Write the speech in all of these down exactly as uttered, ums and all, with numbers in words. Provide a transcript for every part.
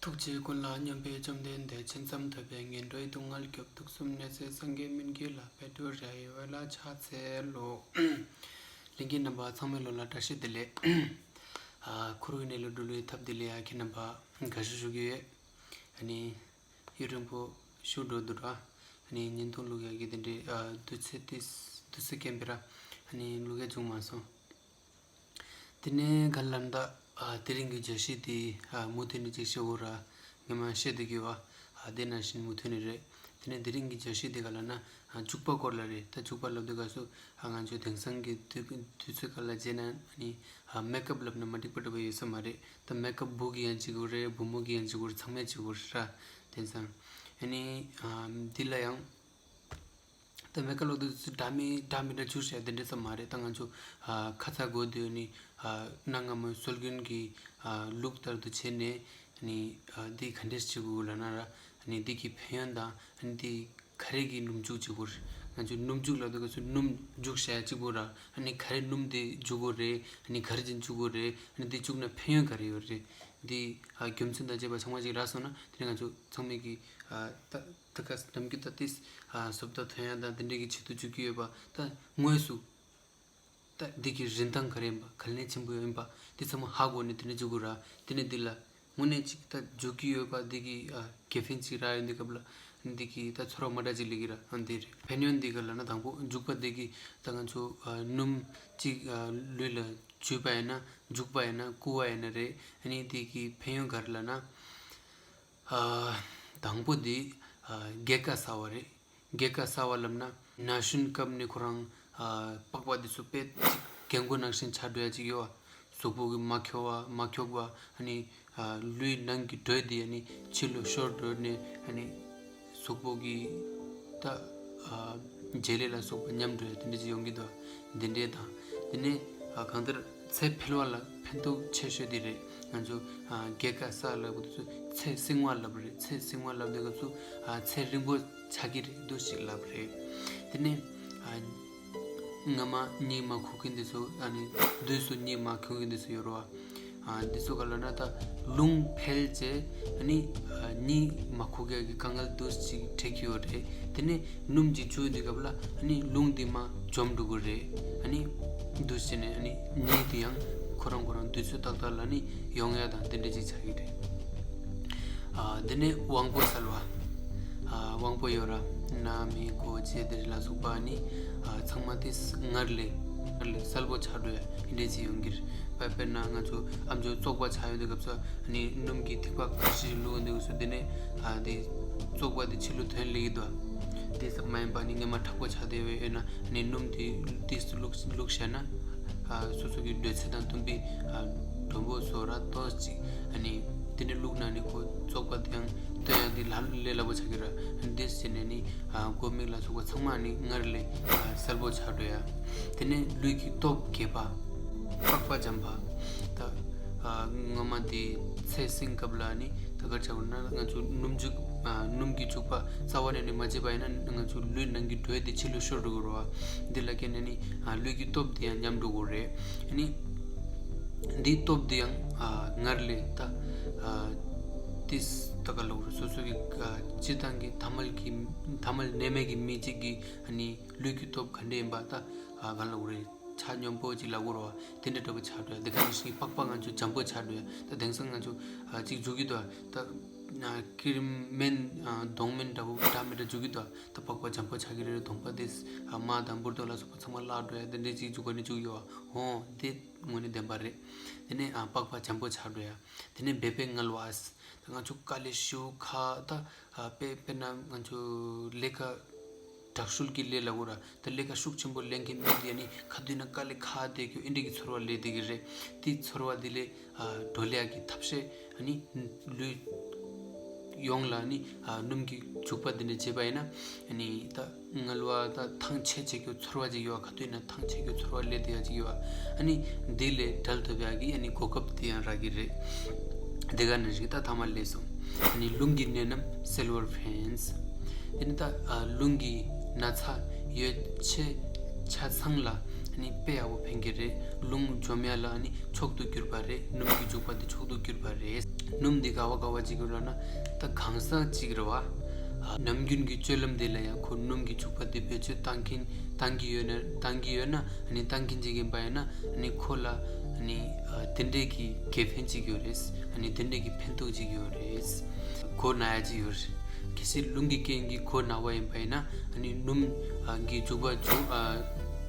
ཐུགས་རྗེ་ཀུན་ལ་སྙོམས་པའི་བཅོམ་ལྡན་འདས། མཚན་ཙམ་ཐོས་པས་ངན་འགྲོའི་སྡུག་བསྔལ་སྐྱོབ། དུག་གསུམ་ནད་སེལ་སངས་རྒྱས་སྨན་གྱི་བླ། པད་འབྲུག་ར་ཡི་འོད་ལ་ཕྱག་འཚལ་ལོ། ལྷན་རྒྱས་རྣམ་པ་ཚང་མའི་ལོ་ལ་བཀྲ་ཤིས་བདེ་ལེགས། ཨ་ཁོ་རང་གི་གནས་ལུགས་འགྲོ་ལུགས་ཐབས་བདེ་ལེགས། ཨ་ཁྱེད་རྣམ་པ་དགའ་བསུ་ཞུ་གི་ཡོད། ཨ་ནི་ཡུན་རིང་པོ་ཞུ་འགྲོ་འདུག་ར། ཨ་ནི་བརྙན་ཐུང་བླུག་ཡག་གི་དེ་འདྲའི་ཨ་དུས་ཚོད་དེ་དུས་ཚོད་རྐྱེན་པས་ར། ཨ་ནི་བླུག་ཡག་བྱུང་མ་སོང་། དེ་ནས་ག་ལ་ད། ཨ་དེ་རིང་གི་བརྗོད་གཞི་དེ་ཨ་མུ་མཐུད་ནས་ཅིག་བཤད་དགོས་ར། ངས་མ་བཤད་དུ་གི་བ། ཨ་དེ་ནང་བཞིན་མུ་མཐུད་ནས་རེད། དེ་ནས་དེ་རིང་གི་བརྗོད་གཞི་དེ་ག་ལ་ན། ཨ་བྱུག་པ་སྐོར་ལ་རེད། ད་བྱུག་པ་ལབ་དུས་སྐབས་སུ་ཨ་ང་ཚོའི་དེང་སང་གི་དུས་དུས་ཚོད་ག་ལ་བྱས་ན་ཨ་ནི་ཨ་མེག་ཨབ་ལབ་ན་མ་འགྲིག་པ་འདྲ་པོ་ཡོད་ས་མ་རེད། ད་མེག་ཨབ་བུ་གི་ཡང་བྱེད་དགོས་རེད། བུ་མོ་གི་ཡང་བྱེད་དགོས་རེད། ཚང་མས་བྱེད་དགོས་རེད་ར། དེང་སང་ཨ་ནི་ཨ་འདི་ལ་ཡང་། ད་མེག་ཨབ་ལབ་དུས་འདྲ་མི་འདྲ་མི་འདྲ་བྱུག་བྱས་དེ་འདྲ་ཙམ་མ་རེད། ད་ང་ཚོ་ཨ་ཁ་ཚ་དགོས་དུས་ནི་ཨ་གནའ་སྔ་མོའི་སྲོལ་རྒྱུན་གྱི་ཨ་ལུགས་ལྟར་དུ་བྱས་ནས་ནི་ཨ་འདི་ག་འདྲས་བྱེད་དགོས་ལབ་ན་ར། ནི་འདི་གི་ཕན་ཡོན་དང་ནི་འདི་ག་རེ་གི་སྣུམ་བྱུག་བྱེད་དགོས་རེད། ང་ཚོ་སྣུམ་བྱུག་ལབ་དུས་སྐབས་སུ་སྣུམ་བྱུག་བྱས་གཅིག་པོ་ར། ནི་ག་རེ་སྣུམ་དེ་བྱུག་དགོས་རེད། ནི་ག་རེ་བྱས་བྱུག་དགོས་རེད། ནི་འདི་བྱུག་ན་ཕན་ཡོན་ག་རེ་ཡོད་རེད། འདི་ཨ་རྒྱུ་མཚན་དང་བཅས་པ་ཚང་མ་ཅིག་རག་སོང་ན་དེ་ནི་ང་ཚོ་ཚང་མས་ཀྱི་ཨ་ད། ད་ག་ནམ་རྒྱུན་ད་ཏིས་ཨ་བཟོ་ལྟ་ཐོན་ཡག་དང་དེ་འདྲའི་གི་ཆེད་དུ་བྱུག་གི་ཡོད་པ། ད་དངོས་སུ་ད་འདི་གི་རིན་ཐང་ག་རེ་ཡིན་པ། ག་ལ་ནས་ཆེན་པོ་ཡིན་པ་དེ་ཚང་མ་ཧ་གོ་ནས་དེ་འདྲ་བྱུག་དགོས་ར། དེ་ནས་འདི་ལ་དངོས་གནས་ཅིག་ད་བྱུག་གི་ཡོད་པ་འདི་གི་ཨ་དགེ་ཕན་ཅིག་རག་ཡོད་འདི་སྐབས་ལ་འདི་གི་ད་ཚོར་བ་མ་འདྲ་ཅིག་སླེབས་ཀྱི་ར། ཨ་འདི་རེད། ཕན་ཡོན་འདི་ག་ལ་ན་དང་པོ་བྱུག་པ་འདི་གི་ད་ང་ཚོ་ཨ་སྣུམ་ཅིག་ཨ་ལུས་ལ་བྱུག་པ་ཡིན་ན་བྱུག་པ་ཡིན་ན་བསྐུ་བ་ཡིན་ན་རེད། ཨ་ནི་འདི་གི་ཕན་ཡོན་ག་རེ་ལབ་ན། ཨ་དང་པོ་དེ་ཨ་རྒས་ཁ་གསར་བ་རེད། རྒས་ཁ་གསར་བ་ལབ་ན་ན་གཞོན་སྐབས་ནས་ཁོ་རང་ཨ་པགས་པ་དེ་ཚོ་དཔེ་རྒན་གོག་ནང་བཞིན་ཆགས་འགྲོ་ཡ་ཅིག་ཡོད་བ། གཟུགས་པོ་གི་མ་འཁྱོག་པ་མ་འཁྱོག་པ། ཨ་ནི་ཨ་ལུས་ནང་གི་དྲོད་དེ་ཨ་ནི་ཕྱི་ལོགས་ཤོར་འགྲོ་ནས་ཨ་ནི་གཟུགས་པོ་གི་ད་ཨ་བྱེད་ལས་ལ་སོགས་པ་ཉམས་འགྲོ་ཡ་དེ་འདྲ་ཅིག་ཡོང་གི་འདུག་འདི་འདྲའི་དང་། དེ་ནས་ཨ་གང་ལྟར་ཚེ་འཕེལ་བ་ལ་ཕན་ཐོགས་ཆེ་ཤོས་དེ་རེད། ང་ཚོ་ཨ་རྒས་ཁ་གསར་ལབ་དུས་ཚོད་ཚེ་བསྲིང་བ་ལབ་རེད། ཚེ་བསྲིང་བ་ལབ་དུས་སྐབས་སུ་ཨ་ཚེ་རིང་པོ་ཆགས་ཀྱི་རེད་འདུག་ཞིག་ལབ་རེད། དེ་ནས་ཨ་སྔ་མ་གཉིད་མ་ཁུག་མཁན་དེ་ཚོ་ཨ་ནི་དུས་སུ་གཉིད་མ་ཁུག་མཁན་དེ་ཚོ་ཡོད་རེད་བ། ཨ་འདི་ཚོ་ག་ལ་ན་ད་རླུང་འཕེལ་རྗེས་ཨ་ནི་ཨ་གཉིད་མ་ཁུག་ཡག་གི་དཀའ་ངལ་འདུག་ཅིག་འཕྲད་ཀྱི་ཡོད་རེད། དེ་ནས་སྣུམ་ཅིག་བྱུག་དུས་སྐབས་ལ་ཨ་ནི་རླུང་འདི་མར་འཇོམས་འགྲོ་གི་རེད། ཨ་ནི་འདུག་བྱས་ནས་ཨ་ནི་གཉིད་དེ་ཡང་ཁོ་རང་ཁོ་རང་དུས་ཚོད་ཏག་ཏག་ལ་ནི་ཡོང་ཡག་དང་དེ་འདྲ་ཅིག་ཆགས་ཀྱི་རེད། ཨ་དེ་ནས་དབང་པོ་གསལ་བ། ཨ་དབང་པོ་ཡོད་ར། སྣ་མིག་གོ་ལྕེ་དེ་ལ་སོགས་པ་ནི་ཨ་ཚང་མ་དེ་སྔར་ལས་སྔར་ལས་གསལ་པོ་ཆགས་འགྲོ་ཡ་འདི་འདྲ་ཅིག་ཡོང་གི་རེད། དཔེ་དཔེར་ན་ང་ཚོ་ཨམ་ཅོག་བཙོག་པ་ཆགས་ཡོང་དུས་སྐབས་སུ་ནི་སྣུམ་གྱི་ཐིགས་པ་ཁ་ཤས་བླུགས་ཡོང་དུས་སུ་དེ་ནས་ཨ་དེ་བཙོག་པ་དེ་ཕྱི་ལོགས་ཐོན་སླེབས་ཀྱི་འདུག་དེ་ཙམ་མ་ཡིན་པ་ནི་སྔོན་མ་མཁྲེགས་པོ་ཆགས་བསྡད་ཡོད་ན་ནི་སྣུམ་དེ་དུས་སུ་བླུགས་བླུགས་བྱས་ན་ཨ་སོ་སོ་གི་འདོད་ཚུལ་དང་བསྟུན་པའི་ཨ་མགྲོན་པོ་བཟོ་ར་ཏོག་ཅིག་ཨ་ནི་དེ་འདྲ་བླུགས་ན་ནི་ཁོ་བཙོག་པ་དེ་ཡང་བཏོན་ཡག་དེ་ལ་ལས་སླ་པོ་ཆགས་ཀྱི་རེད། འདི་བྱས་ནས་ནི་ཨ་མགོ་མིག་ལ་སོགས་པ་ཚང་མ་ནི་སྔར་ལས་ཨ་གསལ་པོ་ཆགས་འགྲོ་ཡ། དེ་ནས་ལུས་ཀྱི་སྟོབས་རྒྱས་པ། པགས་པ་འཇམ་པ། ད་ཨ་སྔོན་མ་དེ་ཚེ་བསྲིང་སྐབས་ལ་ནི་ད་ག་ཆགས་ན་ང་ཚོ་སྣུམ་བྱུག་ཨ་སྣུམ་གྱི་བྱུག་པ་རྩ་བ་ནས་ནི་མ་བྱེད་པ་ཡིན་ན་ང་ཚོ་ལུས་ནང་གི་དྲོད་དེ་ཕྱི་ལོགས་ཤོར་འགྲོ་གི་རེད་བ། འདི་ལ་བརྟེན་ནས་ནི་ཨ་ལུས་ཀྱི་སྟོབས་དེ་ཡང་ཉམས་འགྲོ་གི་རེད། ཨ་ནི་འདིའི་སྟོབས་འདི་ཡང་ཨ་སྔར་ལས་ད་ཨ་ཏིས་ད་ག་ལོག་རེད། སོ་སོ་གི་ཨ་སྤྱིར་བཏང་གི་ཐ་མལ་གྱི་ཐ་མལ་གནས་མལ་གྱི་མི་གཅིག་གི་ཨ་ནི་ལུས་ཀྱི་སྟོབས་ག་འདྲ་ཡིན་པ་ད་ཨ་ག་ལོག་རེད། ཆ་སྙོམས་པོ་ཅིག་ལབ་དགོས་རེད་བ། དེ་འདྲ་འདྲ་པོ་ཆགས་འགྲོ་ཡ། དེ་ག་ནང་བཞིན་པགས་པ་ང་ཚོ་འཇམ་པོ་ཆགས་འགྲོ་ཡ། ད་དེང་སང་ང་ཚོ་ཨ་གཅིག་བྱུག་གི་འདུག་ད་ཨ་ཀིར་སྨན་ཨ་གདོང་སྨན་འདྲ་པོ་འདྲ་མི་འདྲ་བྱུག་གི་འདུག་ད་པགས་པ་འཇམ་པོ་ཆགས་ཀྱི་རེད། གདོང་པ་དེ་ཨ་མ་དང་འབུར་ཏོག་ལ་སོགས་པ་ཚང་མ་བརླག་འགྲོ་ཡ། དེ་འདྲ་ཅིག་བྱུག་ག་ནི་བྱུག་ཡོད་བ། ཧོ་དེ་དངོས་གནས་བདེན་པ་རེད། དེ་ནས་ཨ་པགས་པ་འཇམ་པོ་ཆགས་འགྲོ་ཡ། དེ་ནས་འབད་པས་ངལ་བ། ད་ང་ཚོ་དཀའ་ལས་ཞེ་པོ་ཁག་ད་ཨ་དཔེ་དཔེར་ན་ང་ཚོ་ལས་ཀ་དྲག་ཤུལ་གྱི་ལས་ལ་འུར་ར། ད་ལས་ཀ་ཤུགས་ཆེན་པོ་ལས་མཁན་མི་དེ་ནི་ཁ་ཐུག་ན་དཀའ་ལས་ཁག་བསྡད་རྒྱུ་ཨེ་འདྲ་གི་ཚོར་བ་སླེབས་བསྡད་ཀྱི་རེད། དེ་ཚོར་བ་དེ་ལས་ཨ་སྒྲོལ་ཡག་གི་ཐབས་ཤེས་ཨ་ནི་ལུས་ཡོངས་ལ་ནི་ཨ་སྣུམ་གྱི་བྱུག་པ་དེ་འདྲ་བྱས་པ་ཡིན་ན་ཨ་ནི་ད་ངལ་བ་ད་ཐང་ཆད་ཆད་རྒྱུ་ཚོར་བ་ཅིག་ཡོད། ཁ་ཐུག་ན་ཐང་ཆད་རྒྱུ་ཚོར་བ་སླེབས་བསྡད་ཡག་ཅིག་ཡོད། ཨ་ནི་འདི་ལས་བྲལ་ཐུབ་ཡག་གི་ཨ་ནི་གོ་སྐབས་དེ་ཡང་རག་གི་རེད། དེ་ག་ནང་བཞིན་ད་ཐ་མ་ལས་སོང་། ཨ་ནི་རླུང་གི་ནད་རྣམས་སེལ་བར་ཕན། དེ་ནི་ད་ཨ་རླུང་གི་ན་ཚ་ཡོ་བྱད་ཆ་ཚང་ལ་ ཨ་ནི་དཔེ་ཡག་པོ་ཕན་གྱི་རེད། རླུང་འཇོམས་ཡ་ལ་ཨ་ནི་མཆོག་ཏུ་གྱུར་པ་རེད། སྣུམ་གྱི་བྱུག་པ་དེ་མཆོག་ཏུ་གྱུར་པ་རེད། སྣུམ་འདི་ག་བ་ག་བ་ཅིག་ཡོད་ལབ་ན། ད་གང་ཟག་ཅིག་རེད་བ། ནམ་རྒྱུན་གྱི་སྤྱོད་ལམ་དེ་ལ་ཡང་ཁོ་སྣུམ་གྱི་བྱུག་པ་དེ་བེད་སྤྱོད་བཏང་གིན་བཏང་གི་ཡོད་ན། བཏང་གི་ཡོད་ན་ཨ་ནི་བཏང་གིན་ཅིག་ཡིན་པ་ཡིན་ན། ཨ་ནི་ཁོ་ལ་ཨ་ནི་དེ་འདྲས་ཀྱི་དགེ་ཕན་ཅིག་ཡོད་རེད། ཨ་ནི་དེ་འདྲས་ཀྱི་ཕན་ཐོགས་ཅིག་ཡོད་རེད། མགོ་ན་ཡ་ཅིག་ཡོད་རེད། གལ་སྲིད་རླུང་གི་རྐྱེན་གྱིས་མགོ་ན་བ་ཡིན་པ་ཡིན་ན། ཨ་ནི་སྣུམ་གྱི་བྱུག་པ་བྱུག་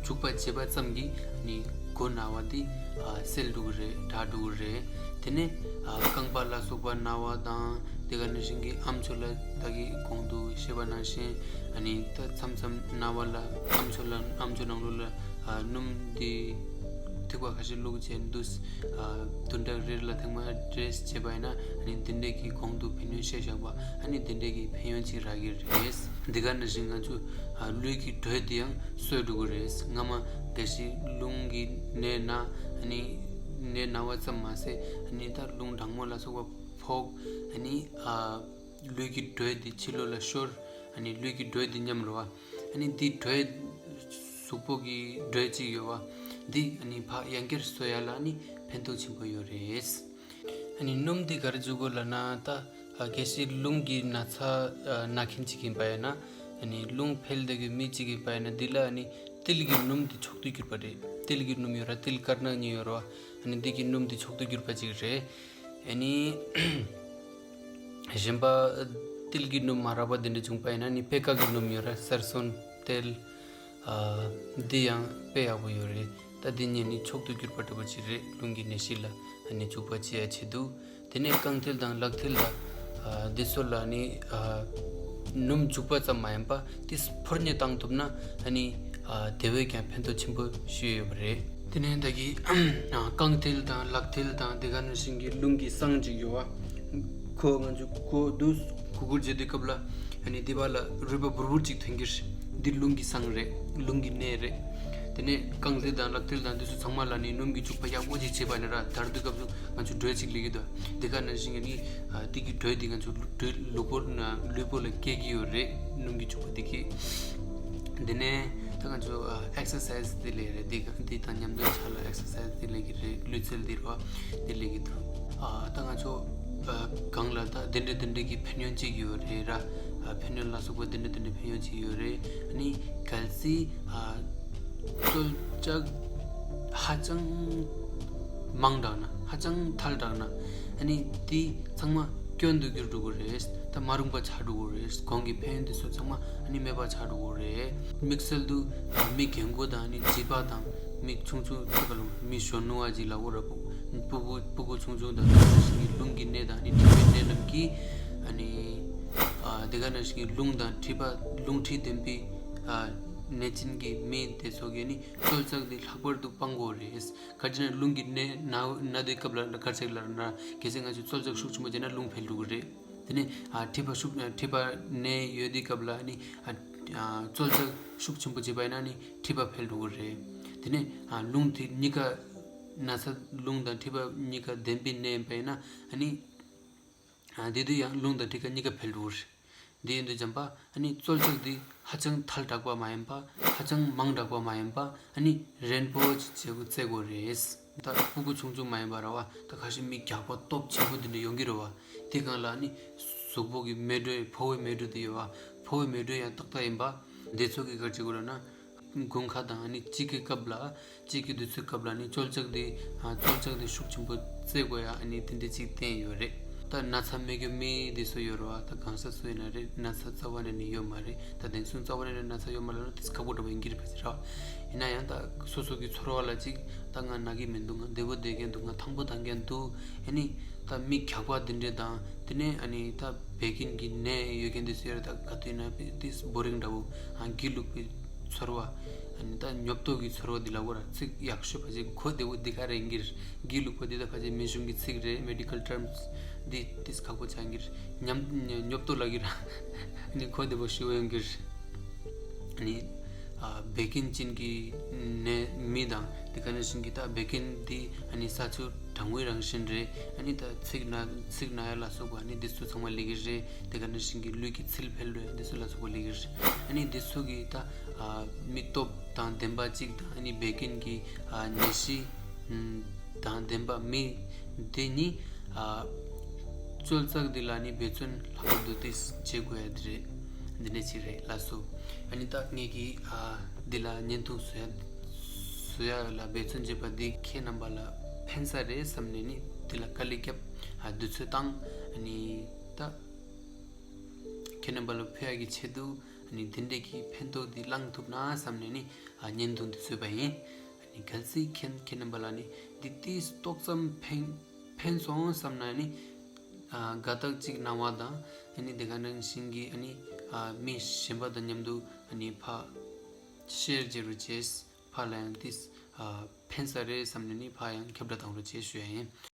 བྱུག་པ་བྱས་པ་ཙམ་གྱིས་ཨ་ནི་མགོ་ན་བ་དེ་སེལ་འགྲོ་གི་རེད། དྲག་འགྲོ་གི་རེད། དེ་ནས་རྐང་པ་ལ་སོགས་པ་ན་བ་དང་། དེ་ག་ནང་བཞིན་གྱི་ཨམ་ཅོག་ལ་ད་གི་གོང་དུ་བཤད་པ་ནང་བཞིན། ཨ་ནི་ད་མཚམས་མཚམས་ན་བ་ལ་ཨམ་ཅོག་ལ་ཨམ་ཅོག་ནང་ལོགས་ལ་སྣུམ་དེ་ཐིགས་པ་ཁ་ཤས་བླུགས་བྱས་འདུག་བདུན་ཕྲག་རེ་ལ་ཐེངས་མ་རེ་བྱས་པ་ཡིན་ན། ཨ་ནི་དེ་འདྲས་ཀྱི་གོང་དུ་ཕན་ཡོན་བཤད་བཞག་པ། ཨ་ནི་དེ་འདྲས་ཀྱི་ཕན་ཡོན་ཅིག་རག་གི་རེད། འདི་ག་ནང་བཞིན་ང་ཚོ་ལུས་ཀྱི་དྲོད་དེ་ཡང་གསོས་འགྲོ་གི་རེད། སྔ་མ་གལ་སྲིད་རླུང་གི་ནད་ན། ཨ་ནི་ནད་ན་བ་ཙམ་མ་ཟད། ཨ་ནི་ད་རླུང་གྲང་མོ་ལ་སོགས་པ་ཕོག་ཨ་ནི་ལུས་ཀྱི་དྲོད་དེ་ཕྱི་ལོགས་ལ་ཤོར། ཨ་ནི་ལུས་ཀྱི་དྲོད་དེ་ཉམས་རེད་བ། ཨ་ནི་འདི་དྲོད་གཟུགས་པོ་གི་དྲོད་ཅིག་ཡོད་བ། འདི་ཨ་ནི་ཕར་ཡང་བསྐྱར་གསོ་ཡ་ལ་ཨ་ནི་ཕན་ཐོགས་ཆེན་པོ་ཡོད་རེད། ཨ་ནི་སྣུམ་འདི་ག་རེ་བྱེད་དགོས་ལབ་ན། ད་གལ་སྲིད་རླུང་གི་ན་ཚ་ན་མཁན་ཅིག་ཡིན་པ་ཡིན་ན། ཨ་ནི་རླུང་འཕེལ་བསྡད་ཀྱི་མི་ཅིག་ཡིན་པ་ཡིན་ན། འདི་ལ་ཨ་ནི་ཏིལ་གྱི་སྣུམ་འདི་མཆོག་ཏུ་གྱུར་པ་རེད། ཏིལ་གྱི་སྣུམ་ཡོད་ར། ཏིལ་དཀར་ནག་གཉིས་ཡོད་ར། ཨ་ནི་འདི་གི་སྣུམ་འདི་མཆོག་ཏུ་གྱུར་པ་ཅིག་རེད། ཨ་ནི་གཞན་པ་ཏིལ་གྱི་སྣུམ་མ་རག་པ་དེ་འདྲ་བྱུང་པ་ཡིན་ན་ནི་པད་དཀར་གྱི་སྣུམ་ཡོད་ར། སེར་སོན་ཏིལ། ཨ། འདི་ཡང་དཔེ་ཡག་པོ་ཡོད་རེད། ད་འདི་གཉིས་ནི་མཆོག་ཏུ་གྱུར་པ་འདྲ་པོ་ཅིག་རེད། རླུང་གི་ནད་གཞི་ལ་ཨ་ནི་བྱུག་པ་བྱེད་ཡ་ཆེད་དུ། དེ་ནས་རྐང་མཐིལ་དང་ལག་མཐིལ་དང་། ཨ། འདི་ཚོ་ལ་ནི། ཨ། སྣུམ་བྱུག་པ་ཙམ་མ་ཡིན་པ་དེ་ཕོ་ཉ་བཏང་ཐུབ་ན། ཨ་ནི། ཨ། དེ་བས་ཀྱང་ཕན་ཐོགས་ཆེན་པོ་ཞིག་ཡོད་པ་རེད། དེ་ནས་ད་གི། ཨ། རྐང་མཐིལ་དང་ལག་མཐིལ་དང་དེ་ག་ནང་བཞིན་གྱི་རླུང་གི་བསང་ཅིག་ཡོད་བ། ཁོ་ང་ཚོ་ཁོ་འདུག་གུ་གུལ་བྱེད་དུས་སྐབས་ལ། ཨ་ནི་འདི་པ་ལ་རུས་པ་འབུར་འབུར་ཅིག་ཐོན་གྱི་རེད། འདི་རླུང་གི་བསང་རེད། རླུང་གི་ནད་རེད། དེ་ནས་རྐང་མཐིལ་དང་ལག་མཐིལ་དང་འདི་ཚོ་ཚང་མ་ལ་ནི་སྣུམ་གྱི་བྱུག་པ་ཡག་པོ་ཅིག་བྱས་པ་ན་ར། དར་དུས་སྐབས་སུ་ང་ཚོ་དྲོད་ཅིག་ལེན་གྱི་འདུག་འདི་ག་ནང་བཞིན་གྱི་ནི། ཨ། འདི་གི་དྲོད་འདི་ང་ཚོ་དྲོད་ལུས་པོ་ན་ལུས་པོ་ལ་སྐྱེ་གི་ཡོད་རེད། སྣུམ་གྱི་བྱུག་པ་འདི་གིས། འདི་ནས་ད་ང་ཚོ། ཨ། ཨེག་སར་སའི་ཛི་འདི་ལས་རེད། འདི་ག་འདི་དང་མཉམ་དུ་ཆ་ལ་ཨེག་སར་སའི་ཛི་འདི་ལས་གི་རེད། ལུས་རྩལ་འདི་རོ་འདི་ལས་གི་འདུག་ཨ། ད་ང་ཚོ། ཨ། གང་ལ་ད་འདི་འདྲ་འདི་འདྲ་གི་ཕན་ཡོན་ཅིག་ཡོད་རེད་ར། ཨ། ཕན་ཡོན་ལ་སོགས་པ་འདི་འདྲ་འདི་འདྲ་ཕན་ཡོན་ཅིག་ཡོད་རེད། ཨ་ནི་གལ་སྲིད། ཨ། རྩོལ་བཅག་ཧ་ཅང་མང་དྲགས་ན། ཧ་ཅང་ཐལ་དྲགས་ན། ཨ་ནི་དེ་ཚང་མ་སྐྱོན་དུ་གྱུར་འགྲོ་གི་རེད། ད་མ་རུངས་པ་ཆགས་འགྲོ་གི་རེད། གོང་གི་ཕན་ཡོན་དེ་ཚོ་ཚང་མ་ཨ་ནི་མེད་པ་ཆགས་འགྲོ་གི་རེད། དམིགས་བསལ་དུ་མི་རྒན་གོག་དང་ཨ་ནི་བྱིས་པ་དང་མི་ཆུང་ཆུང་ཚོ་ག་ལ་མི་གཞོན་ནུ་བ་ཅིག་ལ་འོ་ར། སྤུ་སྤུ་གུ་སྤུ་གུ་ཆུང་ཆུང་དང་དེ་ག་ནང་བཞིན་གྱི་རླུང་གི་ནད་དང་ཨ་ནི་མཁྲིས་པའི་ནད་རྣམས་ཀྱིས། ཨ་ནི། ཨ། དེ་ག་ནང་བཞིན་གྱི་རླུང་དང་མཁྲིས་པ། རླུང་མཁྲིས་ལྡན་པའི། ཨ། ནད་ཅན་གྱི་མི་དེ་ཚོ་གིས་ནི་རྩོལ་བཅག་འདི་ལྷག་པར་དུ་སྤང་དགོས་རེད། ག་ཅི་ན་རླུང་གི་ནད་ན་ན་དུས་སྐབས་ལ་ག་རེ་ལབ་ན། གལ་སྲིད་ང་ཚོས་རྩོལ་བཅག་ཤུགས་ཆེན་པོ་བྱས་ན་རླུང་འཕེལ་འགྲོ་གི་རེད། དེ་ནས། ཨ། མཁྲིས་པ་ཤུགས། མཁྲིས་པ་ནད་ཡོད་དུས་སྐབས་ལ་ནི། ཨ། ཨ། རྩོལ་བཅག་ཤུགས་ཆེན་པོ་བྱས་པ་ཡིན་ན་ནི་མཁྲིས་པ་འཕེལ་འགྲོ་གི་རེད། དེ་ནས། ཨ། རླུང་དེ་གཉིས་ཀ་ན་ཚ། རླུང་དང་མཁྲིས་པ་གཉིས་ཀ་ལྡན་པའི་ནད་ཡིན་པ་ཡིན་ན་ཨ་ནི། ཨ། དེ་དུས་ཡང་རླུང་དང་མཁྲིས་ཀ་གཉིས་ཀ་འཕེལ་འགྲོ་གི་རེད། འདི་ཡིན་དུས་ཙམ་པ་ཨ་ནི་རྩོལ་བཅག་འདི་ཧ་ཅང་ཐལ་དྲགས་པ་མ་ཡིན་པ། ཧ་ཅང་མང་དྲགས་པ་མ་ཡིན་པ། ཨ་ནི་རན་པོ་ཅིག་བྱེད་དགོས་རྩེ་དགོས་རེད། ད་སྤུ་གུ་ཆུང་ཆུང་མ་ཡིན་པ་ར་བ། ད་ཁ་ཤས་མི་རྒྱགས་པ་སྟོབས་ཆེན་པོ་འདི་འདྲ་ཡོང་གི་རེད་བ། དེ་སྒང་ལ་ཨ་ནི་གཟུགས་པོ་གི་མེ་དྲོད། ཕོ་བའི་མེ་དྲོད་དེ་ཡོད་བ། ཕོ་བའི་མེ་དྲོད་ཡང་ཏག་ཏག་ཡིན་པ། འདི་ཚོ་གིས་ག་རེ་བྱེད་དགོས་ལབ་ན། དགུན་ཁ་དང་ཨ་ནི་དཔྱིད་ཀའི་སྐབས་ལ། དཔྱིད་ཀའི་དུས་ཚོད་སྐབས་ལ་ནི་རྩོལ་བཅག་འདི། ཨ། རྩོལ་བཅག་འདི་ཤུགས་ཆེན་པོ་རྩེ་དགོས་ཡ་ཨ་ནི་དེ་འདྲ་ཅིག་བསྟན་ཡོད་རེད། ད་ན་ཚ་མེད་རྒྱུ་མི་འདི་ཚོ་ཡོད་རེད་བ། ད་གང་ཟག་སུ་ཡིན་ན་རེད། ན་ཚ་རྩ་བ་ནས་ནི་ཡོད་མ་རེད། ད་དེང་སང་རྩ་བ་ནས་ནི་ན་ཚ་ཡོད་མ་རེད་ལབ་ན་དེ་ཁག་པོ་འདྲ་པོ་ཡིན་གྱི་རེད་པ་ཟེར་ར། ཡིན་ན་ཡང་ད་སོ་སོ་གི་ཚོར་བ་ལ་ཅིག་ད་ང་ན་གི་མི་འདུག་ང་བདེ་པོ་བསྡད་མཁན་འདུག་ང་ཐང་པོ་བསྡད་མཁན་འདུག་ཨ་ནི་ད་མི་རྒྱགས་པ་འདི་འདྲ་དང་། དེ་ནས་ཨ་ནི་ད་བད་ཀན་གྱི་ནད་ཡོད་མཁན་དེ་ཚོ་ཡོད་རེད། ད་ག་དུས་ན་དཔེ་དེ་བོ་རིང་འདྲ་པོ། ཨ། སྒྱིད་ལུག་པའི་ཚོར་བ། ཨ་ནི་ད་ཉོབ་ཏོ་གི་ཚོར་བ་འདི་ལབ་དགོས་ར། ཚིག་ཡག་ཤོས་ཕལ་ཆེར་གོ་བདེ་པོ་འདི་ག་རེ་ཡིན་གྱི་རེད། སྒྱིད་ལུག་པ་འདི་ད་ཕལ་ཆེར་མི་གཞུང་གི་ཚིག་རེད། མེ་ཌི་ཀལ་ཊརམ་སི་འདི་ཏིས་ཁག་པོ་ཆགས་ཀྱི་རེད། ཉམ་ཉོབ་ཏོ་ལབ་ཀྱི་ར། ཨ་ནི་གོ་བདེ་པོ་ཞེ་པོ་ཡོང་གི་རེད། ཨ་ནི། ཨ། བད་ཀན་ཅན་གྱི་ནད་མི་དང་། དེ་ག་ནང་བཞིན་གྱི་ད་བད་ཀན་འདི་ཨ་ནི་ས་ཆུ་ གྲང་བའི་རང་བཞིན་རེད། ཨ་ནི་ད་ཚིགས་ན་ཚིགས་ན་ཡ་ལ་སོགས་པ་ཨ་ནི་འདི་ཚོ་ཚང་མ་ལེགས་ཀྱི་རེད། དེ་ག་ནང་བཞིན་གྱི་ལུས་ཀྱི་ཚིལ་འཕེལ་རེད། འདི་ཚོ་ལ་སོགས་པ་ལེགས་ཀྱི་རེད། ཨ་ནི་འདི་ཚོ་གི་ད་ཨ་མི་སྟོབས་དང་ལྡན་པ་གཅིག་དང་ཨ་ནི་བད་ཀན་གྱི་ཨ་ནད་གཞི་དང་ལྡན་པ་མི་འདི་གཉིས་ཨ་བཙོ་བླུགས་འདི་ལ་ནི་འབད་བརྩོན་ལྷག་པར་དུ་དེ་བྱེད་དགོས་ཡ་དེ་རེད། འདི་འདྲ་ཅིག་རེད་ལགས་སོ། ཨ་ནི་ད་ངེད་ཀྱིས་ཨ་འདི་ལ་བརྙན་ཐུང་བཟོ་ཡ་བཟོ་ཡ་ལ་འབད་བརྩོན་བྱས་པ་འདི་ཁྱེད་རྣམ་པ་ལ་ཕན་ས་རེད་བསམ་ནས་ནི་འདི་ལ་དཀའ་ལས་བརྒྱབ། ཨ་དུས་ཚོད་བཏང་། ཨ་ནི་ད་ཁྱེད་རྣམ་པ་ལ་ཕན་ཡ་གི་ཆེད་དུ་ཨ་ནི་འདི་འདྲས་ཀྱི་ཕན་ཐོགས་འདི་བླང་ཐུབ་ན་བསམ་ནས་ནི་ཨ་བརྙན་ཐུང་འདི་བཟོས་པ་ཡིན། ཨ་ནི་གལ་སྲིད་ཁྱེད་ཁྱེད་རྣམ་པ་ལ་ནི་འདི་ཏིས་ཏོག་ཙམ་ཕན་ཕན་སོང་བསམ་ན་ནི་ཨ་དགའ་རྟགས་གཅིག་གནང་བ་དང་། ཨ་ནི་དེ་ག་ནང་བཞིན་གྱི་ཨ་ནི་ཨ་མི་གཞན་པ་དང་མཉམ་དུ་ཨ་ནི་ཕ་ཤེར་བྱེད་རོགས་བྱེད། ཕ་ལ་ཡང་ཏིས་ཨ་ཕན་ས་རེད་བསམ་ནས་ནི་ཕ་ཡང་ཁྱབ་བསྒྲགས་གཏང་རོགས་བྱེད་ཞུ་ཡ་ཡིན།